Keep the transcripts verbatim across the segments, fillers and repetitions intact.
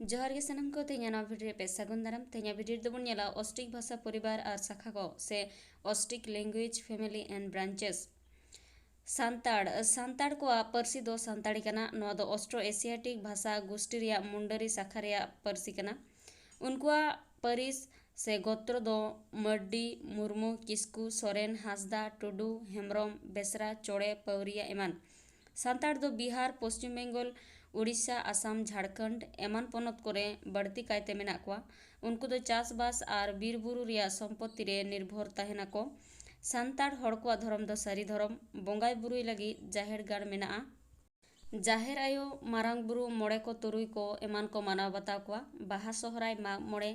ᱡᱚᱦᱟᱨ ᱜᱮ ᱥᱟᱱᱟᱢ ᱠᱚ, ᱛᱮᱦᱮᱧᱟᱜ ᱱᱚᱣᱟ ᱵᱷᱤᱰᱤᱭᱳ ᱨᱮ ᱯᱮ ᱥᱟᱹᱜᱩᱱ ᱫᱟᱨᱟᱢ᱾ ᱛᱮᱦᱮᱧᱟᱜ ᱵᱷᱤᱰᱤᱭᱳ ᱨᱮᱫᱚ ᱵᱚᱱ ᱧᱮᱞᱟ ᱚᱥᱴᱨᱤᱠ ᱵᱷᱟᱥᱟ ᱯᱚᱨᱤᱵᱟᱨ ᱟᱨ ᱥᱟᱠᱷᱟ ᱠᱚ ᱥᱮ Austric language family and branches᱾ Santal, Santal ᱠᱚᱣᱟᱜ ᱯᱟᱹᱨᱥᱤ ᱫᱚ ᱥᱟᱱᱛᱟᱲᱤ ᱠᱟᱱᱟ᱾ ᱱᱚᱣᱟ ᱫᱚ ᱚᱥᱴᱨᱳ ᱮᱥᱤᱭᱟᱴᱤᱠ ᱵᱷᱟᱥᱟ ᱜᱩᱥᱴᱤ ᱨᱮᱭᱟᱜ ᱢᱩᱱᱰᱟᱹᱨᱤ ᱥᱟᱠᱷᱟ ᱨᱮᱭᱟᱜ ᱯᱟᱹᱨᱥᱤ ᱠᱟᱱᱟ᱾ ᱩᱱᱠᱩᱣᱟᱜ ᱯᱟᱹᱨᱤᱥ ᱥᱮ ᱜᱳᱛᱨᱚ ᱫᱚ ᱢᱟᱹᱨᱰᱤ, ᱢᱩᱨᱢᱩ, ᱠᱤᱥᱠᱩ, ᱥᱚᱨᱮᱱ, ᱦᱟᱸᱥᱫᱟ, ᱴᱩᱰᱩ, ᱦᱮᱢᱵᱨᱚᱢ, ᱵᱮᱥᱨᱟ, ᱪᱚᱲᱮ, ᱯᱟᱹᱣᱨᱤᱭᱟ ᱮᱢᱟᱱ᱾ ᱥᱟᱱᱛᱟᱲ ᱫᱚ ᱵᱤᱦᱟᱨ, ᱯᱚᱥᱪᱤᱢ ᱵᱮᱝᱜᱚᱞ, ᱩᱲᱤᱥᱥᱟ, ᱟᱥᱟᱢ, ᱡᱷᱟᱲᱠᱷᱚᱸᱰ ᱮᱢᱟᱱ ᱯᱚᱱᱚᱛ ᱠᱚᱨᱮ ᱵᱟᱹᱲᱛᱤ ᱠᱟᱭᱛᱮ ᱢᱮᱱᱟᱜ ᱠᱚᱣᱟ᱾ ᱩᱱᱠᱩ ᱫᱚ ᱪᱟᱥᱵᱟᱥ ᱟᱨ ᱵᱤᱨ ᱵᱩᱨᱩ ᱨᱮᱭᱟᱜ ᱥᱚᱢᱯᱚᱛᱛᱤ ᱨᱮ ᱱᱤᱨᱵᱷᱚᱨ ᱛᱟᱦᱮᱱᱟᱠᱚ᱾ ᱥᱟᱱᱛᱟᱲ ᱦᱚᱲ ᱠᱚᱣᱟᱜ ᱫᱷᱚᱨᱚᱢ ᱫᱚ ᱥᱟᱹᱨᱤ ᱫᱷᱚᱨᱚᱢ᱾ ᱵᱚᱸᱜᱟᱭ ᱵᱩᱨᱩᱭ ᱞᱟᱹᱜᱤᱫ ᱡᱟᱦᱮᱨ ᱜᱟᱲ ᱢᱮᱱᱟᱜᱼᱟ᱾ ᱡᱟᱦᱮᱨ ᱟᱭᱳ, ᱢᱟᱨᱟᱝ ᱵᱩᱨᱩ, ᱢᱚᱬᱮ ᱠᱚ ᱛᱩᱨᱩᱭ ᱠᱚ ᱮᱢᱟᱱ ᱠᱚ ᱢᱟᱱᱟᱣ ᱵᱟᱛᱟᱣ ᱠᱚᱣᱟ᱾ ᱵᱟᱦᱟ, ᱥᱚᱦᱨᱟᱭ, ᱢᱟᱜ ᱢᱚᱬᱮ,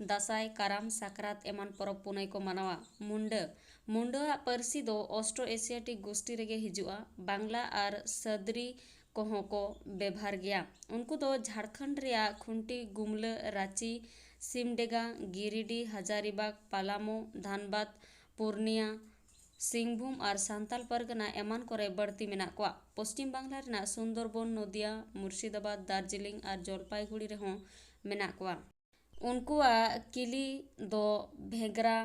ᱫᱟᱸᱥᱟᱭ, ᱠᱟᱨᱟᱢ, ᱥᱟᱠᱨᱟᱛ ᱮᱢᱟᱱ ᱯᱚᱨᱚᱵᱽ ᱯᱩᱱᱟᱹᱭ ᱠᱚ ᱢᱟᱱᱟᱣᱟ᱾ ᱢᱩᱱᱰᱟᱹ, ᱢᱩᱱᱰᱟᱹᱣᱟᱜ ᱯᱟᱹᱨᱥᱤ ᱫᱚ ᱚᱥᱴᱨᱳ ᱮᱥᱤᱭᱟᱴᱤᱠ ᱜᱩᱥᱴᱤ ᱨᱮᱜᱮ ᱦᱤᱡᱩᱜᱼᱟ᱾ ᱵᱟᱝᱞᱟ ᱟᱨ ᱥᱟᱫᱽᱨᱤ ᱠᱚᱦᱚᱸ ᱠᱚ ᱵᱮᱵᱷᱟᱨ ᱜᱮᱭᱟ᱾ ᱩᱱᱠᱩ ᱫᱚ ᱡᱷᱟᱲᱠᱷᱚᱸᱰ ᱨᱮᱭᱟᱜ ᱠᱷᱩᱱᱴᱤ, ᱜᱩᱢᱞᱟᱹ, ᱨᱟᱸᱪᱤ, ᱥᱤᱢᱰᱮᱜᱟ, ᱜᱤᱨᱤᱰᱤ, ᱦᱟᱡᱟᱨᱤᱵᱟᱜᱽ, ᱯᱟᱞᱟᱢᱳ, ᱫᱷᱟᱱᱵᱟᱫᱽ, ᱯᱩᱨᱱᱤᱭᱟ, ᱥᱤᱝᱵᱷᱩᱢ ᱟᱨ ᱥᱟᱱᱛᱟᱞ ᱯᱟᱨᱜᱟᱱᱟ ᱮᱢᱟᱱ ᱠᱚᱨᱮ ᱵᱟᱹᱲᱛᱤ ᱢᱮᱱᱟᱜ ᱠᱚᱣᱟ᱾ ᱯᱚᱥᱪᱤᱢ ᱵᱟᱝᱞᱟ ᱨᱮᱱᱟᱜ ᱥᱩᱱᱫᱚᱨᱵᱚᱱ, ᱱᱚᱫᱤᱭᱟ, ᱢᱩᱨᱥᱤᱫᱟᱵᱟᱫᱽ, ᱫᱟᱨᱡᱤᱞᱤᱝ ᱟᱨ ᱡᱚᱞᱯᱟᱭᱜᱩᱲᱤ ᱨᱮᱦᱚᱸ ᱢᱮᱱᱟᱜ ᱠᱚᱣᱟ᱾ ᱩᱱᱠᱩᱣᱟᱜ ᱠᱤᱞᱤ ᱫᱚ ᱵᱷᱮᱜᱽᱨᱟ,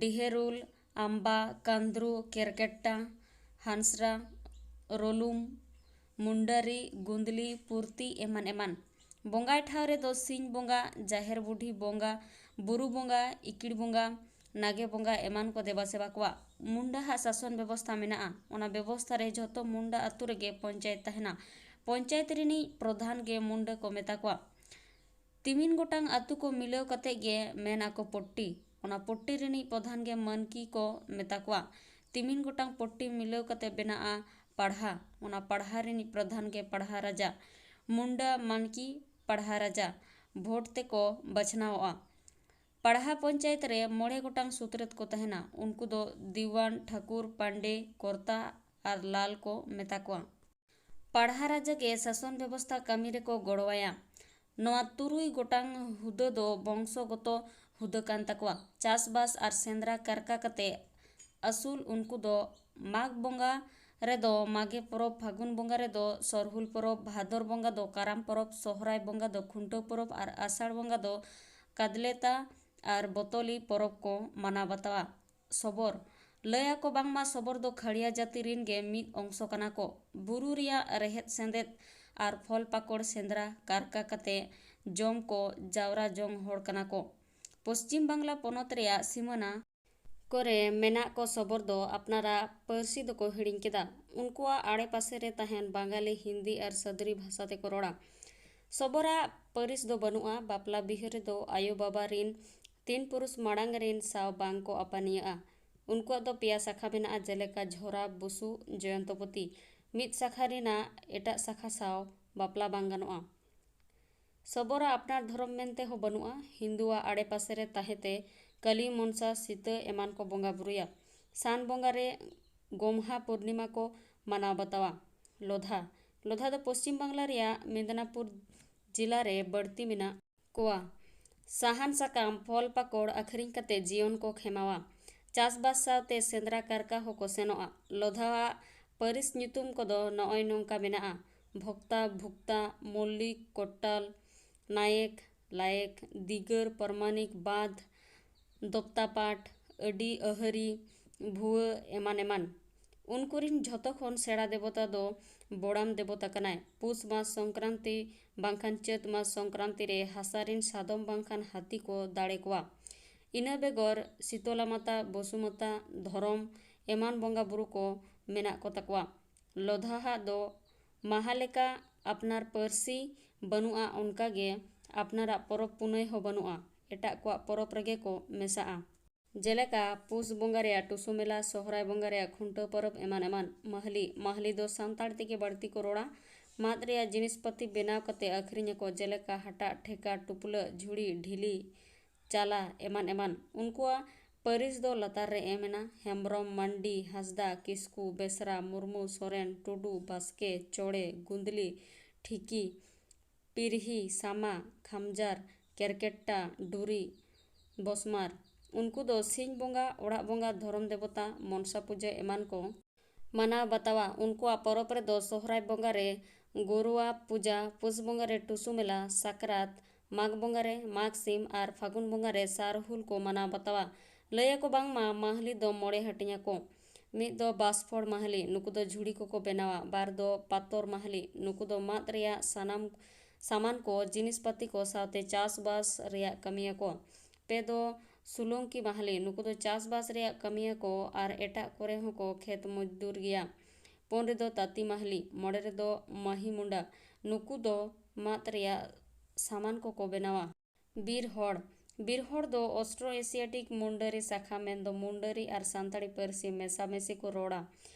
ᱰᱤᱦᱮᱨᱩᱞ, ᱟᱢᱵᱟ, ᱠᱟᱱᱫᱽᱨᱩ, ᱠᱮᱨᱠᱮᱴᱴᱟ, ᱦᱟᱱᱥᱨᱟ, ᱨᱳᱞᱩᱢ, ᱢᱩᱱᱰᱟᱨᱤ, ᱜᱩᱸᱫᱽᱞᱤ, ᱯᱩᱨᱛᱤ ᱮᱢᱟᱱ ᱮᱢᱟᱱ᱾ ᱵᱚᱸᱜᱟᱭ ᱴᱷᱟᱶ ᱨᱮᱫᱚ ᱥᱤᱧ ᱵᱚᱸᱜᱟ, ᱡᱟᱦᱮᱨ ᱵᱩᱰᱷᱤ ᱵᱚᱸᱜᱟ, ᱵᱩᱨᱩ ᱵᱚᱸᱜᱟ, ᱤᱠᱤᱲ ᱵᱚᱸᱜᱟ, ᱱᱟᱜᱮ ᱵᱚᱸᱜᱟ ᱮᱢᱟᱱ ᱠᱚ ᱫᱮᱵᱟ ᱥᱮᱵᱟ ᱠᱚᱣᱟ᱾ ᱢᱩᱱᱰᱟᱹ ᱦᱟᱜ ᱥᱟᱥᱚᱱ ᱵᱮᱵᱚᱥᱛᱷᱟ ᱢᱮᱱᱟᱜᱼᱟ᱾ ᱚᱱᱟ ᱵᱮᱵᱚᱥᱛᱷᱟ ᱨᱮ ᱡᱷᱚᱛᱚ ᱢᱩᱱᱰᱟᱹ ᱟᱹᱛᱩ ᱨᱮᱜᱮ ᱯᱚᱧᱪᱟᱭᱮᱛ ᱛᱟᱦᱮᱱᱟ᱾ ᱯᱚᱧᱪᱟᱭᱮᱛ ᱨᱤᱱᱤᱡ ᱯᱨᱚᱫᱷᱟᱱ ᱜᱮ ᱢᱩᱱᱰᱟᱹ ᱠᱚ ᱢᱮᱛᱟ ᱠᱚᱣᱟ᱾ ᱛᱤᱢᱤᱱ ᱜᱚᱴᱟᱝ ᱟᱹᱛᱩ ᱠᱚ ᱢᱤᱞᱟᱹᱣ ᱠᱟᱛᱮ ᱜᱮ ᱢᱮᱱ ᱟᱠᱚ ᱯᱚᱴᱴᱤ᱾ ᱚᱱᱟ ᱯᱚᱴᱴᱤ ᱨᱤᱱᱤᱡ ᱯᱨᱚᱫᱷᱟᱱ ᱜᱮ ᱢᱟᱹᱱᱠᱤ ᱠᱚ ᱢᱮᱛᱟ ᱠᱚᱣᱟ᱾ ᱛᱤᱢᱤᱱ ᱜᱚᱴᱟᱝ ᱯᱚᱴᱴᱤ ᱢᱤᱞᱟᱹᱣ ᱠᱟᱛᱮ ᱵᱮᱱᱟᱜᱼᱟ ᱯᱟᱲᱦᱟ᱾ ᱚᱱᱟ ᱯᱟᱲᱦᱟ ᱨᱤᱱᱤᱡ ᱯᱨᱚᱫᱷᱟᱱ ᱜᱮ ᱯᱟᱲᱦᱟ ᱨᱟᱡᱟ᱾ ᱢᱩᱱᱰᱟ ᱢᱟᱱᱠᱤ ᱯᱟᱲᱦᱟ ᱨᱟᱡᱟ ᱵᱷᱳᱴ ᱛᱮᱠᱚ ᱵᱟᱪᱷᱱᱟᱣᱚᱜᱼᱟ᱾ ᱯᱟᱲᱦᱟ ᱯᱚᱧᱪᱟᱭᱮᱛ ᱨᱮ ᱢᱚᱬᱮ ᱜᱚᱴᱟᱝ ᱥᱩᱛᱨᱮᱛ ᱠᱚ ᱛᱟᱦᱮᱱᱟ᱾ ᱩᱱᱠᱩ ᱫᱚ ᱫᱤᱣᱟᱱ, ᱴᱷᱟᱹᱠᱩᱨ, ᱯᱟᱱᱰᱮ, ᱠᱚᱨᱛᱟ ᱟᱨ ᱞᱟᱞ ᱠᱚ ᱢᱮᱛᱟ ᱠᱚᱣᱟ᱾ ᱯᱟᱲᱦᱟ ᱨᱟᱡᱟ ᱜᱮ ᱥᱟᱥᱚᱱ ᱵᱮᱵᱚᱥᱛᱷᱟ ᱠᱟᱹᱢᱤ ᱨᱮᱠᱚ ᱜᱚᱲᱚᱣᱟᱭᱟ᱾ ᱱᱚᱣᱟ ᱛᱩᱨᱩᱭ ᱜᱚᱴᱟᱝ ᱦᱩᱫᱟᱹ ᱫᱚ ᱵᱚᱝᱥᱚᱜᱚᱛᱚ ᱦᱩᱫᱟᱹ ᱠᱟᱱ ᱛᱟᱠᱚᱣᱟ᱾ ᱪᱟᱥᱵᱟᱥ ᱟᱨ ᱥᱮᱸᱫᱽᱨᱟ ᱠᱟᱨᱠᱟ ᱠᱟᱛᱮ ᱟᱹᱥᱩᱞ ᱩᱱᱠᱩ ᱫᱚ ᱢᱟᱜᱽ ᱵᱚᱸᱜᱟ ᱨᱮᱫᱚ ᱢᱟᱜᱮ ᱯᱚᱨᱚᱵᱽ, ᱯᱷᱟᱹᱜᱩᱱ ᱵᱚᱸᱜᱟ ᱨᱮᱫᱚ ᱥᱚᱨᱦᱩᱞ ᱯᱚᱨᱚᱵᱽ, ᱵᱷᱟᱫᱚᱨ ᱵᱚᱸᱜᱟ ᱫᱚ ᱠᱟᱨᱟᱢ ᱯᱚᱨᱚᱵᱽ, ᱥᱚᱦᱨᱟᱭ ᱵᱚᱸᱜᱟ ᱫᱚ ᱠᱷᱩᱱᱴᱟᱹᱣ ᱯᱚᱨᱚᱵᱽ ᱟᱨ ᱟᱥᱟᱲ ᱵᱚᱸᱜᱟ ᱫᱚ ᱠᱟᱫᱞᱮᱛᱟ ᱟᱨ ᱵᱚᱛᱚᱞᱤ ᱯᱚᱨᱚᱵᱽ ᱠᱚ ᱢᱟᱱᱟᱣ ᱵᱟᱛᱟᱣᱟ᱾ ᱥᱚᱵᱚᱨ᱾ ᱞᱟᱹᱭ ᱟᱠᱚ ᱵᱟᱝᱢᱟ ᱥᱚᱵᱚᱨ ᱫᱚ ᱠᱷᱟᱹᱲᱭᱟ ᱡᱟᱹᱛᱤ ᱨᱤᱱ ᱜᱮ ᱢᱤᱫ ᱚᱝᱥᱚ ᱠᱟᱱᱟ ᱠᱚ᱾ ᱵᱩᱨᱩ ᱨᱮᱭᱟᱜ ᱨᱮᱦᱮᱫ ᱥᱮᱸᱫᱮᱫ ᱟᱨ ᱯᱷᱚᱞ ᱯᱟᱠᱚᱲ ᱥᱮᱸᱫᱽᱨᱟ ᱠᱟᱨᱠᱟ ᱠᱟᱛᱮ ᱡᱚᱢ ᱠᱚ ᱡᱟᱣᱨᱟ ᱡᱚᱝ ᱦᱚᱲ ᱠᱟᱱᱟ ᱠᱚ᱾ ᱯᱚᱥᱪᱤᱢ ᱵᱟᱝᱞᱟ ᱯᱚᱱᱚᱛ ᱨᱮᱭᱟᱜ ᱥᱤᱢᱟᱹᱱᱟ ᱠᱚᱨᱮ ᱢᱮᱱᱟᱜ ᱠᱚ ᱥᱚᱵᱚᱨ ᱫᱚ ᱟᱯᱱᱟᱨᱟᱜ ᱯᱟᱹᱨᱥᱤ ᱫᱚᱠᱚ ᱦᱤᱲᱤᱧ ᱠᱮᱫᱟ᱾ ᱩᱱᱠᱩᱣᱟᱜ ᱟᱲᱮ ᱯᱟᱥᱮ ᱨᱮ ᱛᱟᱦᱮᱱ ᱵᱟᱝᱜᱟᱞᱤ, ᱦᱤᱱᱫᱤ ᱟᱨ ᱥᱟᱫᱽᱨᱤ ᱵᱷᱟᱥᱟ ᱛᱮᱠᱚ ᱨᱚᱲᱟ᱾ ᱥᱚᱵᱚᱨᱟᱜ ᱯᱟᱹᱨᱤᱥ ᱫᱚ ᱵᱟᱹᱱᱩᱜᱼᱟ᱾ ᱵᱟᱯᱞᱟ ᱵᱤᱦᱟᱹ ᱨᱮᱫᱚ ᱟᱭᱳ ᱵᱟᱵᱟ ᱨᱤᱱ ᱛᱤᱱ ᱯᱩᱨᱩᱥ ᱢᱟᱲᱟᱝ ᱨᱤᱱ ᱥᱟᱶ ᱵᱟᱝ ᱠᱚ ᱟᱯᱟᱱᱤᱭᱟᱹᱜᱼᱟ᱾ ᱩᱱᱠᱩᱣᱟᱜ ᱫᱚ ᱯᱮᱭᱟ ᱥᱟᱠᱷᱟ ᱢᱮᱱᱟᱜᱼᱟ, ᱡᱮᱞᱮᱠᱟ ᱡᱷᱚᱨᱟ, ᱵᱩᱥᱩ, ᱡᱚᱭᱚᱱᱛᱚᱯᱚᱛᱤ᱾ ᱢᱤᱫ ᱥᱟᱠᱷᱟ ᱨᱮᱱᱟᱜ ᱮᱴᱟᱜ ᱥᱟᱠᱷᱟ ᱥᱟᱶ ᱵᱟᱯᱞᱟ ᱵᱟᱝ ᱜᱟᱱᱚᱜᱼᱟ᱾ ᱥᱚᱵᱚᱨᱟᱜ ᱟᱯᱱᱟᱨ ᱫᱷᱚᱨᱚᱢ ᱢᱮᱱᱛᱮ ᱦᱚᱸ ᱵᱟᱹᱱᱩᱜᱼᱟ᱾ ᱦᱤᱱᱫᱩᱣᱟᱜ ᱟᱲᱮ ᱯᱟᱥᱮ ᱨᱮ ᱛᱟᱦᱮᱸ ᱛᱮ ᱠᱟᱹᱞᱤ, ᱢᱚᱱᱥᱟ, ᱥᱤᱛᱟᱹ ᱮᱢᱟᱱ ᱠᱚ ᱵᱚᱸᱜᱟ ᱵᱩᱨᱩᱭᱟ᱾ ᱥᱟᱱ ᱵᱚᱸᱜᱟ ᱨᱮ ᱜᱚᱢᱦᱟ ᱯᱩᱨᱱᱤᱢᱟ ᱠᱚ ᱢᱟᱱᱟᱣ ᱵᱟᱛᱟᱣᱟ᱾ ᱞᱚᱫᱷᱟ᱾ ᱞᱚᱫᱷᱟ ᱫᱚ ᱯᱚᱥᱪᱤᱢ ᱵᱟᱝᱞᱟ ᱨᱮᱭᱟᱜ ᱢᱮᱫᱽᱱᱟᱯᱩᱨ ᱡᱤᱞᱟ ᱨᱮ ᱵᱟᱹᱲᱛᱤ ᱢᱮᱱᱟᱜ ᱠᱚᱣᱟ᱾ ᱥᱟᱦᱟᱱ ᱥᱟᱠᱟᱢ, ᱯᱷᱚᱞ ᱯᱟᱠᱚᱲ ᱟᱹᱠᱷᱨᱤᱧ ᱠᱟᱛᱮ ᱡᱤᱭᱚᱱ ᱠᱚ ᱠᱷᱮᱢᱟᱣᱟ᱾ ᱪᱟᱥᱵᱟᱥ ᱥᱟᱶᱛᱮ ᱥᱮᱸᱫᱽᱨᱟ ᱠᱟᱨᱠᱟ ᱦᱚᱸᱠᱚ ᱥᱮᱱᱚᱜᱼᱟ᱾ ᱞᱚᱫᱷᱟᱣᱟᱜ ᱯᱟᱹᱨᱤᱥ ᱧᱩᱛᱩᱢ ᱠᱚᱫᱚ ᱱᱚᱜᱼᱚᱭ ᱱᱚᱝᱠᱟ ᱢᱮᱱᱟᱜᱼᱟ: ᱵᱷᱚᱠᱛᱟ, ᱵᱷᱩᱠᱛᱟ, ᱢᱚᱞᱞᱤᱠ, ᱠᱚᱴᱴᱟᱞ, ᱱᱟᱭᱮᱠ, ᱞᱟᱭᱮᱠ, ᱫᱤᱜᱟᱹᱨ, ᱯᱚᱨᱢᱟᱱᱤᱠ, ᱵᱟᱸᱫᱷ, ᱫᱚᱯᱛᱟᱯᱟᱴ, ᱟᱹᱰᱤ, ᱟᱹᱦᱟᱹᱨᱤ, ᱵᱷᱩᱣᱟᱹ, ᱮᱢᱟᱱ ᱮᱢᱟᱱ᱾ ᱩᱱᱠᱩ ᱨᱤᱱ ᱡᱷᱚᱛᱚ ᱠᱷᱚᱱ ᱥᱮᱬᱟ ᱫᱮᱵᱚᱛᱟ ᱫᱚ ᱵᱚᱲᱟᱢ ᱫᱮᱵᱚᱛᱟ ᱠᱟᱱᱟᱭ᱾ ᱯᱩᱥ ᱢᱟᱥ ᱥᱚᱝᱠᱨᱟᱱᱛᱤ ᱵᱟᱝᱠᱷᱟᱱ ᱪᱟᱹᱛ ᱢᱟᱥ ᱥᱚᱝᱠᱨᱟᱱᱛᱤ ᱨᱮ ᱦᱟᱥᱟ ᱨᱤᱱ ᱥᱟᱫᱚᱢ ᱵᱟᱝᱠᱷᱟᱱ ᱦᱟᱹᱛᱤ ᱠᱚ ᱫᱟᱲᱮ ᱠᱚᱣᱟ᱾ ᱤᱱᱟᱹ ᱵᱮᱜᱚᱨ ᱥᱤᱛᱚᱞᱟ ᱢᱟᱛᱟ, ᱵᱚᱥᱩᱢᱚᱛᱟ, ᱫᱷᱚᱨᱚᱢ ᱮᱢᱟᱱ ᱵᱚᱸᱜᱟ ᱵᱩᱨᱩ ᱠᱚ ᱢᱮᱱᱟᱜ ᱠᱚ ᱛᱟᱠᱚᱣᱟ᱾ ᱞᱚᱫᱷᱟᱦᱟᱜ ᱫᱚ ᱢᱟᱦᱟ ᱞᱮᱠᱟ ᱟᱯᱱᱟᱨ ᱯᱟᱹᱨᱥᱤ ᱵᱟᱹᱱᱩᱜᱼᱟ, ᱚᱱᱠᱟ ᱜᱮ ᱟᱯᱱᱟᱨᱟᱜ ᱯᱚᱨᱚᱵᱽ ᱯᱩᱱᱟᱹᱭ ᱦᱚᱸ ᱵᱟᱹᱱᱩᱜᱼᱟ᱾ ᱮᱴᱟᱜ ᱠᱚᱣᱟᱜ ᱯᱚᱨᱚᱵᱽ ᱨᱮᱜᱮ ᱠᱚ ᱢᱮᱥᱟᱜᱼᱟ᱾ ᱡᱮᱞᱮᱠᱟ ᱯᱩᱥ ᱵᱚᱸᱜᱟ ᱨᱮᱭᱟᱜ ᱴᱩᱥᱩ ᱢᱮᱞᱟ, ᱥᱚᱦᱨᱟᱭ ᱵᱚᱸᱜᱟ ᱨᱮᱭᱟᱜ ᱠᱷᱩᱱᱴᱟᱹᱣ ᱯᱚᱨᱚᱵᱽ ᱮᱢᱟᱱ ᱮᱢᱟᱱ᱾ ᱢᱟᱦᱞᱤ᱾ ᱢᱟᱦᱞᱤ ᱫᱚ ᱥᱟᱱᱛᱟᱲ ᱛᱮᱜᱮ ᱵᱟᱹᱲᱛᱤ ᱠᱚ ᱨᱚᱲᱟ᱾ ᱢᱟᱫ ᱨᱮᱭᱟᱜ ᱡᱤᱱᱤᱥ ᱯᱟᱹᱛᱤ ᱵᱮᱱᱟᱣ ᱠᱟᱛᱮ ᱟᱹᱠᱷᱨᱤᱧ ᱟᱠᱚ, ᱡᱮᱞᱮᱠᱟ ᱦᱟᱴᱟᱜ, ᱴᱷᱮᱠᱟ, ᱴᱩᱯᱞᱟᱹᱜ, ᱡᱷᱩᱲᱤ, ᱰᱷᱤᱞᱤ, ᱪᱟᱞᱟ ᱮᱢᱟᱱ ᱮᱢᱟᱱ᱾ ᱩᱱᱠᱩᱣᱟᱜ ᱯᱟᱹᱨᱤᱥ ᱫᱚ ᱞᱟᱛᱟᱨ ᱨᱮ ᱮᱢ ᱮᱱᱟ: ᱦᱮᱢᱵᱽᱨᱚᱢ, ᱢᱟᱱᱰᱤ, ᱦᱟᱸᱥᱫᱟ, ᱠᱤᱥᱠᱩ, ᱵᱮᱥᱨᱟ, ᱢᱩᱨᱢᱩ, ᱥᱚᱨᱮᱱ, ᱴᱩᱰᱩ, ᱵᱟᱥᱠᱮ, ᱪᱚᱲᱮ, ᱜᱩᱸᱫᱽᱞᱤ, ᱴᱷᱤᱠᱤ, ᱯᱤᱨᱦᱤ, ᱥᱟᱢᱟ, ᱠᱷᱟᱢᱡᱟᱨ, ᱠᱮᱨᱠᱮᱴᱴᱟ, ᱰᱩᱨᱤ, ᱵᱚᱥᱢᱟᱨ᱾ ᱩᱱᱠᱩ ᱫᱚ ᱥᱤᱧ ᱵᱚᱸᱜᱟ, ᱚᱲᱟᱜ ᱵᱚᱸᱜᱟ, ᱫᱷᱚᱨᱚᱢ ᱫᱮᱵᱚᱛᱟ, ᱢᱚᱱᱥᱟ ᱯᱩᱡᱟᱹ ᱮᱢᱟᱱ ᱠᱚ ᱢᱟᱱᱟᱣ ᱵᱟᱛᱟᱣᱟ᱾ ᱩᱱᱠᱩᱣᱟᱜ ᱯᱚᱨᱚᱵᱽ ᱨᱮᱫᱚ ᱥᱚᱦᱨᱟᱭ ᱵᱚᱸᱜᱟ ᱨᱮ ᱜᱳᱨᱳᱣᱟ ᱯᱩᱡᱟ, ᱯᱩᱥ ᱵᱚᱸᱜᱟ ᱨᱮ ᱴᱩᱥᱩ ᱢᱮᱞᱟ, ᱥᱟᱠᱨᱟᱛ, ᱢᱟᱜᱽ ᱵᱚᱸᱜᱟ ᱨᱮ ᱢᱟᱜᱽ ᱥᱤᱢ ᱟᱨ ᱯᱷᱟᱹᱜᱩᱱ ᱵᱚᱸᱜᱟ ᱨᱮ ᱥᱟᱨᱦᱩᱞ ᱠᱚ ᱢᱟᱱᱟᱣ ᱵᱟᱛᱟᱣᱟ᱾ ᱞᱟᱹᱭ ᱟᱠᱚ ᱵᱟᱝᱢᱟ ᱢᱟᱦᱞᱤ ᱫᱚ ᱢᱚᱬᱮ ᱦᱟᱹᱴᱤᱧ ᱟᱠᱚ᱾ ᱢᱤᱫ ᱫᱚ ᱵᱟᱥᱯᱷᱚᱲ ᱢᱟᱦᱞᱤ, ᱱᱩᱠᱩ ᱫᱚ ᱡᱷᱩᱲᱤ ᱠᱚᱠᱚ ᱵᱮᱱᱟᱣᱟ᱾ ᱵᱟᱨ ᱫᱚ ᱯᱟᱛᱚᱨ ᱢᱟᱦᱞᱤ, ᱱᱩᱠᱩ ᱫᱚ ᱢᱟᱫ ᱨᱮᱭᱟᱜ ᱥᱟᱱᱟᱢ ᱥᱟᱢᱟᱱ ᱠᱚ, ᱡᱤᱱᱤᱥ ᱯᱟᱹᱛᱤ ᱠᱚ ᱥᱟᱶᱛᱮ ᱪᱟᱥᱵᱟᱥ ᱨᱮᱭᱟᱜ ᱠᱟᱹᱢᱤᱭᱟᱹ ᱠᱚ᱾ ᱯᱮ ᱫᱚ ᱥᱩᱞᱚᱝᱠᱤ ᱢᱟᱦᱞᱤ, ᱱᱩᱠᱩ ᱫᱚ ᱪᱟᱥᱵᱟᱥ ᱨᱮᱭᱟᱜ ᱠᱟᱹᱢᱤᱭᱟᱹ ᱠᱚ ᱟᱨ ᱮᱴᱟᱜ ᱠᱚᱨᱮ ᱦᱚᱸᱠᱚ ᱠᱷᱮᱛ ᱢᱚᱡᱫᱩᱨ ᱜᱮᱭᱟ᱾ ᱯᱩᱱ ᱨᱮᱫᱚ ᱛᱟᱹᱛᱤ ᱢᱟᱦᱞᱤ, ᱢᱚᱬᱮ ᱨᱮᱫᱚ ᱢᱟᱹᱦᱤ ᱢᱩᱱᱰᱟ, ᱱᱩᱠᱩ ᱫᱚ ᱢᱟᱫ ᱨᱮᱭᱟᱜ ᱥᱟᱢᱟᱱ ᱠᱚᱠᱚ ᱵᱮᱱᱟᱣᱟ᱾ ᱵᱤᱨ ᱦᱚᱲ᱾ ᱵᱤᱨ ᱦᱚᱲ ᱫᱚ ᱚᱥᱴᱨᱳ ᱮᱥᱤᱭᱟᱴᱤᱠ ᱢᱩᱱᱰᱟᱹᱨᱤ ᱥᱟᱠᱷᱟ, ᱢᱮᱱᱫᱚ ᱢᱩᱱᱰᱟᱹᱨᱤ ᱟᱨ ᱥᱟᱱᱛᱟᱲᱤ ᱯᱟᱹᱨᱥᱤ ᱢᱮᱥᱟᱢᱮᱥᱤ ᱠᱚ ᱨᱚᱲᱟ᱾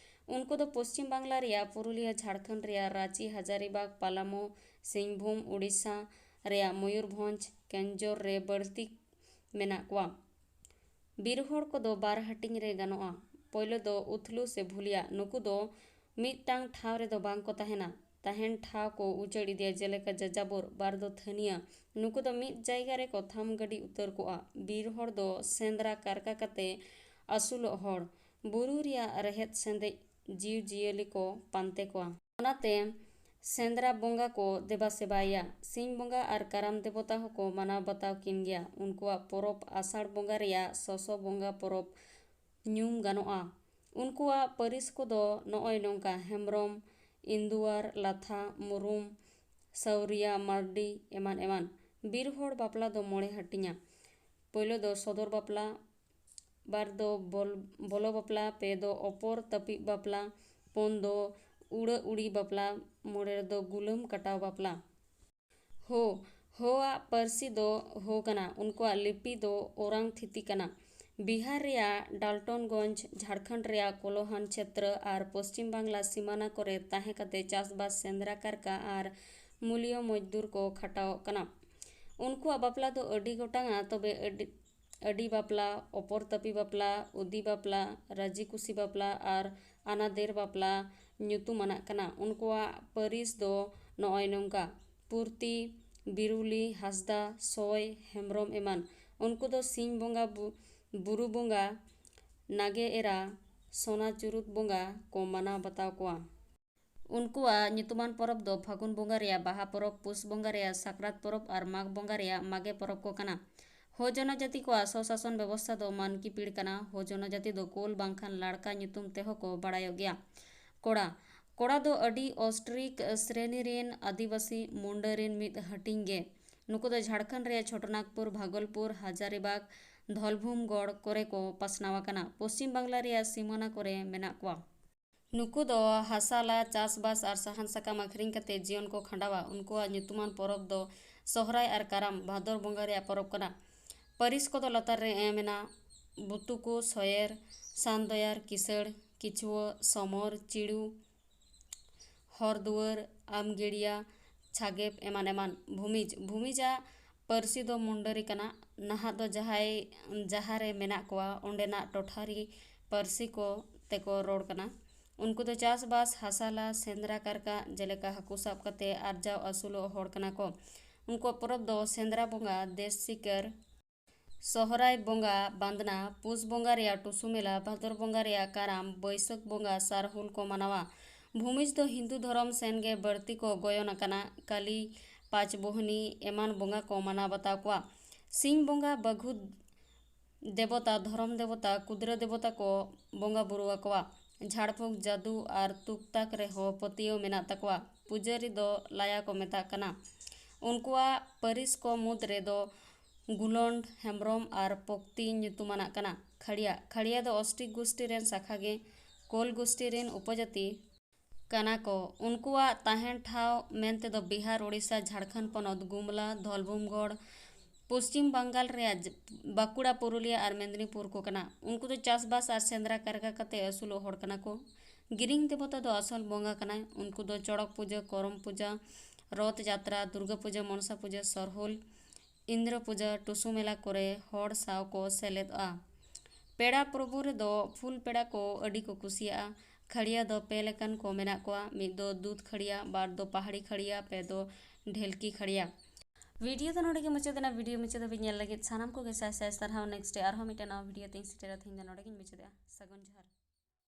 ᱩᱱᱠᱩ ᱫᱚ ᱯᱚᱥᱪᱤᱢ ᱵᱟᱝᱞᱟ ᱨᱮᱭᱟᱜ ᱯᱩᱨᱩᱞᱤᱭᱟᱹ, ᱡᱷᱟᱲᱠᱷᱚᱸᱰ ᱨᱮᱭᱟᱜ ᱨᱟᱸᱪᱤ, ᱦᱟᱡᱟᱨᱤᱵᱟᱜᱽ, ᱯᱟᱞᱟᱢᱳ, ᱥᱤᱝᱵᱷᱩᱢ, ᱩᱲᱤᱥᱥᱟ ᱨᱮᱭᱟᱜ ᱢᱚᱭᱩᱨᱵᱷᱚᱸᱡᱽ, ᱠᱮᱱᱡᱳᱨ ᱨᱮ ᱵᱟᱹᱲᱛᱤ ᱢᱮᱱᱟᱜ ᱠᱚᱣᱟ᱾ ᱵᱤᱨ ᱦᱚᱲ ᱠᱚᱫᱚ ᱵᱟᱨ ᱦᱟᱹᱴᱤᱧ ᱨᱮ ᱜᱟᱱᱚᱜᱼᱟ᱾ ᱯᱳᱭᱞᱳ ᱫᱚ ᱩᱛᱷᱞᱩ ᱥᱮ ᱵᱷᱩᱞᱤᱭᱟ, ᱱᱩᱠᱩ ᱫᱚ ᱢᱤᱫᱴᱟᱝ ᱴᱷᱟᱶ ᱨᱮᱫᱚ ᱵᱟᱝ ᱠᱚ ᱛᱟᱦᱮᱱᱟ, ᱛᱟᱦᱮᱱ ᱴᱷᱟᱶ ᱠᱚ ᱩᱪᱟᱹᱲ ᱤᱫᱤᱭᱟ, ᱡᱮᱞᱮᱠᱟ ᱡᱟᱡᱟᱵᱚᱨ᱾ ᱵᱟᱨ ᱫᱚ ᱛᱷᱟᱹᱱᱤᱭᱟᱹ, ᱱᱩᱠᱩ ᱫᱚ ᱢᱤᱫ ᱡᱟᱭᱜᱟ ᱨᱮᱠᱚ ᱛᱷᱟᱢ ᱜᱟᱹᱰᱤ ᱩᱛᱟᱹᱨ ᱠᱚᱜᱼᱟ᱾ ᱵᱤᱨ ᱦᱚᱲ ᱫᱚ ᱥᱮᱸᱫᱽᱨᱟ ᱠᱟᱨᱠᱟ ᱠᱟᱛᱮ ᱟᱹᱥᱩᱞᱚᱜ ᱦᱚᱲ, ᱵᱩᱨᱩ ᱨᱮᱭᱟᱜ ᱨᱮᱦᱮᱫ ᱥᱮᱸᱫᱮᱡ ᱡᱤᱣᱤ ᱡᱤᱭᱟᱹᱞᱤ ᱠᱚ ᱯᱟᱱᱛᱮ ᱠᱚᱣᱟ᱾ ᱚᱱᱟᱛᱮ ᱥᱮᱸᱫᱽᱨᱟ ᱵᱚᱸᱜᱟ ᱠᱚ ᱫᱮᱵᱟ ᱥᱮᱵᱟᱭᱟ᱾ ᱥᱤᱧ ᱵᱚᱸᱜᱟ ᱟᱨ ᱠᱟᱨᱟᱢ ᱫᱮᱵᱚᱛᱟ ᱦᱚᱸᱠᱚ ᱢᱟᱱᱟᱣ ᱵᱟᱛᱟᱣ ᱠᱤᱱ ᱜᱮᱭᱟ᱾ ᱩᱱᱠᱩᱣᱟᱜ ᱯᱚᱨᱚᱵᱽ ᱟᱥᱟᱲ ᱵᱚᱸᱜᱟ ᱨᱮᱭᱟᱜ ᱥᱚᱥᱚ ᱵᱚᱸᱜᱟ ᱯᱚᱨᱚᱵᱽ ᱧᱩᱢ ᱜᱟᱱᱚᱜᱼᱟ᱾ ᱩᱱᱠᱩᱣᱟᱜ ᱯᱟᱹᱨᱤᱥ ᱠᱚᱫᱚ ᱱᱚᱜᱼᱚᱭ ᱱᱚᱝᱠᱟ: ᱦᱮᱢᱵᱨᱚᱢ, ᱤᱱᱫᱩᱣᱟᱨ, ᱞᱟᱛᱷᱟ, ᱢᱩᱨᱢᱩ, ᱥᱟᱹᱣᱨᱤᱭᱟ, ᱢᱟᱨᱰᱤ, ᱮᱢᱟᱱ ᱮᱢᱟᱱ᱾ ᱵᱤᱨ ᱦᱚᱲ ᱵᱟᱯᱞᱟ ᱫᱚ ᱢᱚᱬᱮ ᱦᱟᱹᱴᱤᱧᱟ᱾ ᱯᱳᱭᱞᱳ ᱫᱚ ᱥᱚᱫᱚᱨ ᱵᱟᱯᱞᱟ, ᱵᱟᱨ ᱫᱚ ᱵᱚᱞ-, ᱵᱚᱞᱚ ᱵᱟᱯᱞᱟ, ᱯᱮ ᱫᱚ ᱚᱯᱚᱨ ᱛᱟᱹᱯᱤᱡ ᱵᱟᱯᱞᱟ, ᱯᱩᱱ ᱫᱚ ᱩᱲᱟᱹ ᱩᱲᱤ ᱵᱟᱯᱞᱟ, ᱢᱚᱬᱮ ᱨᱮᱫᱚ ᱜᱩᱞᱟᱹᱢ ᱠᱟᱴᱟᱣ ᱵᱟᱯᱞᱟ᱾ ᱦᱳ, ᱦᱳᱣᱟᱜ ᱯᱟᱹᱨᱥᱤ ᱫᱚ ᱦᱳ ᱠᱟᱱᱟ᱾ ᱩᱱᱠᱩᱣᱟᱜ ᱞᱤᱯᱤ ᱫᱚ ᱳᱨᱟᱝ ᱛᱷᱤᱛᱤ ᱠᱟᱱᱟ᱾ ᱵᱤᱦᱟᱨ ᱨᱮᱭᱟᱜ ᱰᱟᱞᱴᱚᱱᱜᱚᱸᱡᱽ, ᱡᱷᱟᱲᱠᱷᱚᱸᱰ ᱨᱮᱭᱟᱜ ᱠᱳᱞᱳᱦᱟᱱ ᱪᱷᱮᱛᱨᱚ ᱟᱨ ᱯᱚᱥᱪᱤᱢ ᱵᱟᱝᱞᱟ ᱥᱤᱢᱟᱱᱟ ᱠᱚᱨᱮ ᱛᱟᱦᱮᱸ ᱠᱟᱛᱮ ᱪᱟᱥᱵᱟᱥ, ᱥᱮᱸᱫᱽᱨᱟ ᱠᱟᱨᱠᱟ ᱟᱨ ᱢᱩᱞᱤᱭᱚ ᱢᱚᱡᱫᱩᱨ ᱠᱚ ᱠᱷᱟᱴᱟᱣᱚᱜ ᱠᱟᱱᱟ᱾ ᱩᱱᱠᱩᱣᱟᱜ ᱵᱟᱯᱞᱟ ᱫᱚ ᱟᱹᱰᱤ ᱜᱚᱴᱟᱝᱟ, ᱛᱚᱵᱮ ᱟᱹᱰᱤ, ᱟᱹᱰᱤ ᱵᱟᱯᱞᱟ, ᱚᱯᱚᱨ ᱛᱟᱹᱯᱤ ᱵᱟᱯᱞᱟ, ᱩᱫᱤ ᱵᱟᱯᱞᱟ, ᱨᱟᱹᱡᱤ ᱠᱩᱥᱤ ᱵᱟᱯᱞᱟ ᱟᱨ ᱟᱱᱟᱫᱮᱨ ᱵᱟᱯᱞᱟ ᱧᱩᱛᱩᱢᱟᱱᱟᱜ ᱠᱟᱱᱟ᱾ ᱩᱱᱠᱩᱣᱟᱜ ᱯᱟᱹᱨᱤᱥ ᱫᱚ ᱱᱚᱜᱼᱚᱭ ᱱᱚᱝᱠᱟ: ᱯᱩᱨᱛᱤ, ᱵᱤᱨᱩᱞᱤ, ᱦᱟᱸᱥᱫᱟ, ᱥᱚᱭ, ᱦᱮᱢᱵᱨᱚᱢ ᱮᱢᱟᱱ᱾ ᱩᱱᱠᱩ ᱫᱚ ᱥᱤᱧ ᱵᱚᱸᱜᱟ, ᱵᱩ-, ᱵᱩᱨᱩ ᱵᱚᱸᱜᱟ, ᱱᱟᱜᱮ ᱮᱨᱟ, ᱥᱚᱱᱟ ᱪᱩᱨᱩᱛ ᱵᱚᱸᱜᱟ ᱠᱚ ᱢᱟᱱᱟᱣ ᱵᱟᱛᱟᱣ ᱠᱚᱣᱟ᱾ ᱩᱱᱠᱩᱣᱟᱜ ᱧᱩᱛᱩᱢᱟᱱ ᱯᱚᱨᱚᱵᱽ ᱫᱚ ᱯᱷᱟᱹᱜᱩᱱ ᱵᱚᱸᱜᱟ ᱨᱮᱭᱟᱜ ᱵᱟᱦᱟ ᱯᱚᱨᱚᱵᱽ, ᱯᱩᱥ ᱵᱚᱸᱜᱟ ᱨᱮᱭᱟᱜ ᱥᱟᱠᱨᱟᱛ ᱯᱚᱨᱚᱵᱽ ᱟᱨ ᱢᱟᱜᱽ ᱵᱚᱸᱜᱟ ᱨᱮᱭᱟᱜ ᱢᱟᱜᱮ ᱯᱚᱨᱚᱵᱽ ᱠᱚ ᱠᱟᱱᱟ᱾ ᱦᱳ ᱡᱚᱱᱚᱡᱟᱹᱛᱤ ᱠᱚᱣᱟᱜ ᱥᱚᱥᱟᱥᱚᱱ ᱵᱮᱵᱚᱥᱛᱷᱟ ᱫᱚ ᱢᱟᱱᱠᱤ ᱯᱤᱲ ᱠᱟᱱᱟ᱾ ᱦᱳ ᱡᱚᱱᱚᱡᱟᱹᱛᱤ ᱫᱚ ᱠᱳᱞ ᱵᱟᱝᱠᱷᱟᱱ ᱞᱟᱲᱠᱟ ᱧᱩᱛᱩᱢ ᱛᱮᱦᱚᱸ ᱠᱚ ᱵᱟᱲᱟᱭᱚᱜ ᱜᱮᱭᱟ᱾ ᱠᱚᱲᱟ, ᱠᱚᱲᱟ ᱫᱚ ᱟᱹᱰᱤ ᱚᱥᱴᱨᱤᱠ ᱥᱨᱮᱱᱤ ᱨᱮᱱ ᱟᱹᱫᱤᱵᱟᱹᱥᱤ ᱢᱩᱱᱰᱟᱹ ᱨᱮᱱ ᱢᱤᱫ ᱦᱟᱹᱴᱤᱧ ᱜᱮ᱾ ᱱᱩᱠᱩ ᱫᱚ ᱡᱷᱟᱲᱠᱷᱚᱸᱰ ᱨᱮᱭᱟᱜ ᱪᱷᱳᱴᱚᱱᱟᱜᱽᱯᱩᱨ, ᱵᱷᱟᱜᱚᱞᱯᱩᱨ, ᱦᱟᱡᱟᱨᱤᱵᱟᱜᱽ, ᱫᱷᱚᱞᱵᱷᱩᱢᱜᱚᱲ ᱠᱚᱨᱮ ᱠᱚ ᱯᱟᱥᱱᱟᱣ ᱟᱠᱟᱱᱟ᱾ ᱯᱚᱥᱪᱤᱢ ᱵᱟᱝᱞᱟ ᱨᱮᱭᱟᱜ ᱥᱤᱢᱟᱹᱱᱟ ᱠᱚᱨᱮ ᱢᱮᱱᱟᱜ ᱠᱚᱣᱟ᱾ ᱱᱩᱠᱩ ᱫᱚ ᱦᱟᱥᱟ ᱞᱟ, ᱪᱟᱥᱵᱟᱥ ᱟᱨ ᱥᱟᱦᱟᱱ ᱥᱟᱠᱟᱢ ᱟᱹᱠᱷᱨᱤᱧ ᱠᱟᱛᱮ ᱡᱤᱭᱚᱱ ᱠᱚ ᱠᱷᱟᱸᱰᱟᱣᱟ᱾ ᱩᱱᱠᱩᱣᱟᱜ ᱧᱩᱛᱩᱢᱟᱱ ᱯᱚᱨᱚᱵᱽ ᱫᱚ ᱥᱚᱦᱨᱟᱭ ᱟᱨ ᱠᱟᱨᱟᱢ, ᱵᱷᱟᱫᱚᱨ ᱵᱚᱸᱜᱟ ᱨᱮᱭᱟᱜ ᱯᱚᱨᱚᱵᱽ ᱠᱟᱱᱟ᱾ ᱯᱟᱹᱨᱤᱥ ᱠᱚᱫᱚ ᱞᱟᱛᱟᱨ ᱨᱮ ᱮᱢ ᱮᱱᱟ: ᱵᱩᱛᱩᱠᱩ, ᱥᱚᱭᱮᱨ, ᱥᱟᱱᱫᱚᱭᱟᱨ, ᱠᱤᱥᱟᱹᱲ, ᱠᱤᱪᱷᱩᱣᱟᱹ, ᱥᱚᱢᱚᱨ, ᱪᱤᱲᱩ, ᱦᱚᱨᱫᱩᱣᱟᱹᱨ, ᱟᱢᱜᱮᱲᱤᱭᱟ, ᱪᱷᱟᱜᱮᱯ ᱮᱢᱟᱱ ᱮᱢᱟᱱ᱾ ᱵᱷᱩᱢᱤᱡᱽ, ᱵᱷᱩᱢᱤᱡᱽ ᱟᱜ ᱯᱟᱹᱨᱥᱤ ᱫᱚ ᱢᱩᱱᱰᱟᱹᱨᱤ ᱠᱟᱱᱟ᱾ ᱱᱟᱦᱟᱜ ᱫᱚ ᱡᱟᱦᱟᱸᱭ, ᱡᱟᱦᱟᱸ ᱨᱮ ᱢᱮᱱᱟᱜ ᱠᱚᱣᱟ, ᱚᱸᱰᱮᱱᱟᱜ ᱴᱚᱴᱷᱟᱨᱤ ᱯᱟᱹᱨᱥᱤ ᱠᱚ ᱛᱮᱠᱚ ᱨᱚᱲ ᱠᱟᱱᱟ᱾ ᱩᱱᱠᱩ ᱫᱚ ᱪᱟᱥᱵᱟᱥ, ᱦᱟᱥᱟ ᱞᱟ, ᱥᱮᱸᱫᱽᱨᱟ ᱠᱟᱨᱠᱟ, ᱡᱮᱞᱮᱠᱟ ᱦᱟᱹᱠᱩ ᱥᱟᱵ ᱠᱟᱛᱮ ᱟᱨᱡᱟᱣ ᱟᱹᱥᱩᱞᱚᱜ ᱦᱚᱲ ᱠᱟᱱᱟ ᱠᱚ᱾ ᱩᱱᱠᱩᱣᱟᱜ ᱯᱚᱨᱚᱵᱽ ᱫᱚ ᱥᱮᱸᱫᱽᱨᱟ ᱵᱚᱸᱜᱟ, ᱫᱮᱥ ᱥᱤᱠᱟᱹᱨ, ᱥᱚᱦᱨᱟᱭ ᱵᱚᱸᱜᱟ ᱵᱟᱸᱫᱽᱱᱟ, ᱯᱩᱥ ᱵᱚᱸᱜᱟ ᱨᱮᱭᱟᱜ ᱴᱩᱥᱩ ᱢᱮᱞᱟ, ᱵᱷᱟᱫᱚᱨ ᱵᱚᱸᱜᱟ ᱨᱮᱭᱟᱜ ᱠᱟᱨᱟᱢ, ᱵᱟᱹᱭᱥᱟᱹᱠᱷ ᱵᱚᱸᱜᱟ ᱥᱟᱨᱦᱩᱞ ᱠᱚ ᱢᱟᱱᱟᱣᱟ᱾ ᱵᱷᱩᱢᱤᱡᱽ ᱫᱚ ᱦᱤᱱᱫᱩ ᱫᱷᱚᱨᱚᱢ ᱥᱮᱱ ᱜᱮ ᱵᱟᱹᱲᱛᱤ ᱠᱚ ᱜᱚᱭᱚᱱ ᱟᱠᱟᱱᱟ᱾ ᱠᱟᱞᱤ, ᱯᱟᱸᱪ ᱵᱳᱦᱱᱤ ᱮᱢᱟᱱ ᱵᱚᱸᱜᱟ ᱠᱚ ᱢᱟᱱᱟᱣ ᱵᱟᱛᱟᱣ ᱠᱚᱣᱟ᱾ ᱥᱤᱧ ᱵᱚᱸᱜᱟ, ᱵᱟᱹᱜᱷᱩ ᱫᱮᱵᱚᱛᱟ, ᱫᱷᱚᱨᱚᱢ ᱫᱮᱵᱚᱛᱟ, ᱠᱩᱫᱨᱟᱹ ᱫᱮᱵᱚᱛᱟ ᱠᱚ ᱵᱚᱸᱜᱟ ᱵᱩᱨᱩ ᱟᱠᱚᱣᱟ᱾ ᱡᱷᱟᱲ ᱯᱷᱩᱸᱠ, ᱡᱟᱹᱫᱩ ᱟᱨ ᱛᱩᱠ ᱛᱟᱠ ᱨᱮᱦᱚᱸ ᱯᱟᱹᱛᱭᱟᱹᱣ ᱢᱮᱱᱟᱜ ᱛᱟᱠᱚᱣᱟ᱾ ᱯᱩᱡᱟᱹᱨᱤ ᱫᱚ ᱞᱟᱭᱟ ᱠᱚ ᱢᱮᱛᱟᱜ ᱠᱟᱱᱟ᱾ ᱩᱱᱠᱩᱣᱟᱜ ᱯᱟᱹᱨᱤᱥ ᱠᱚ ᱢᱩᱫᱽ ᱨᱮᱫᱚ ᱜᱩᱞᱚᱱᱰ, ᱦᱮᱢᱵᱽᱨᱚᱢ ᱟᱨ ᱯᱚᱠᱛᱤ ᱧᱩᱛᱩᱢᱟᱱᱟᱜ ᱠᱟᱱᱟ᱾ ᱠᱷᱟᱲᱤᱭᱟ, ᱠᱷᱟᱲᱤᱭᱟ ᱫᱚ ᱚᱥᱴᱤᱠ ᱜᱩᱥᱴᱤ ᱨᱮᱱ ᱥᱟᱠᱷᱟ ᱜᱮ᱾ ᱠᱳᱞ ᱜᱩᱥᱴᱤ ᱨᱮᱱ ᱩᱯᱚᱡᱟᱹᱛᱤ ᱠᱟᱱᱟ ᱠᱚ᱾ ᱩᱱᱠᱩᱣᱟᱜ ᱛᱟᱦᱮᱱ ᱴᱷᱟᱶ ᱢᱮᱱᱛᱮ ᱫᱚ ᱵᱤᱦᱟᱨ, ᱳᱰᱤᱥᱟ, ᱡᱷᱟᱲᱠᱷᱚᱸᱰ ᱯᱚᱱᱚᱛ, ᱜᱩᱢᱞᱟ, ᱫᱷᱚᱞᱵᱷᱩᱢᱜᱚᱲ, ᱯᱚᱥᱪᱤᱢ ᱵᱟᱝᱜᱟᱞ ᱨᱮᱭᱟᱜ ᱡ-, ᱵᱟᱸᱠᱩᱲᱟ, ᱯᱩᱨᱩᱞᱤᱭᱟ ᱟᱨ ᱢᱮᱫᱽᱱᱤᱯᱩᱨ ᱠᱚ ᱠᱟᱱᱟ᱾ ᱩᱱᱠᱩ ᱫᱚ ᱪᱟᱥᱵᱟᱥ ᱟᱨ ᱥᱮᱸᱫᱽᱨᱟ ᱠᱟᱨᱠᱟ ᱠᱟᱛᱮ ᱟᱹᱥᱩᱞᱚᱜ ᱦᱚᱲ ᱠᱟᱱᱟ ᱠᱚ᱾ ᱜᱤᱨᱤᱝ ᱫᱮᱵᱚᱛᱟ ᱫᱚ ᱟᱥᱚᱞ ᱵᱚᱸᱜᱟ ᱠᱟᱱᱟᱭ᱾ ᱩᱱᱠᱩ ᱫᱚ ᱪᱚᱲᱚᱠ ᱯᱩᱡᱟᱹ, ᱠᱚᱨᱚᱢ ᱯᱩᱡᱟᱹ, ᱨᱚᱛᱷ ᱡᱟᱛᱨᱟ, ᱫᱩᱨᱜᱟᱹ ᱯᱩᱡᱟᱹ, ᱢᱚᱱᱥᱟ ᱯᱩᱡᱟᱹ, ᱥᱚᱨᱦᱩᱞ, ᱤᱱᱫᱨᱚ ᱯᱩᱡᱟᱹ, ᱴᱩᱥᱩ ᱢᱮᱞᱟ ᱠᱚᱨᱮ ᱦᱚᱲ ᱥᱟᱶ ᱠᱚ ᱥᱮᱞᱮᱫᱚᱜᱼᱟ᱾ ᱯᱮᱲᱟ ᱯᱨᱚᱵᱷᱩ ᱨᱮᱫᱚ ᱯᱷᱩᱞ ᱯᱮᱲᱟ ᱠᱚ ᱟᱹᱰᱤ ᱠᱚ ᱠᱩᱥᱤᱭᱟᱜᱼᱟ᱾ ᱠᱷᱟᱹᱲᱤᱭᱟ ᱫᱚ ᱯᱮ ᱞᱮᱠᱟᱱ ᱠᱚ ᱢᱮᱱᱟᱜ ᱠᱚᱣᱟ, ᱢᱤᱫ ᱫᱚ ᱫᱩᱫᱷ ᱠᱷᱟᱹᱲᱤᱭᱟ, ᱵᱟᱨ ᱫᱚ ᱯᱟᱦᱟᱲᱤ ᱠᱷᱟᱹᱲᱤᱭᱟ, ᱯᱮ ᱫᱚ ᱰᱷᱮᱞᱠᱤ ᱠᱷᱟᱹᱲᱤᱭᱟ᱾ ᱵᱷᱤᱰᱤᱭᱳ ᱫᱚ ᱱᱚᱰᱮ ᱜᱮ ᱢᱩᱪᱟᱹᱫ ᱮᱱᱟ᱾ ᱵᱷᱤᱰᱤᱭᱳ ᱢᱩᱪᱟᱹᱫ ᱫᱷᱟᱹᱵᱤᱡ ᱧᱮᱞ ᱞᱟᱹᱜᱤᱫ ᱥᱟᱱᱟᱢ ᱠᱚᱜᱮ ᱥᱟᱭ ᱥᱟᱭ ᱥᱟᱨᱦᱟᱣ᱾ ᱱᱮᱠᱥᱴ ᱨᱮ ᱟᱨᱦᱚᱸ ᱢᱤᱫᱴᱮᱱ ᱱᱟᱣᱟ ᱵᱷᱤᱰᱤᱭᱳ ᱛᱮᱧ ᱥᱮᱴᱮᱨᱟ᱾ ᱛᱮᱦᱮᱧ ᱫᱚ ᱱᱚᱰᱮ ᱜᱤᱧ ᱢᱩᱪᱟᱹᱫᱮᱜᱼᱟ᱾ ᱥᱟᱹᱜᱩᱱ ᱡᱚᱦᱟᱨ᱾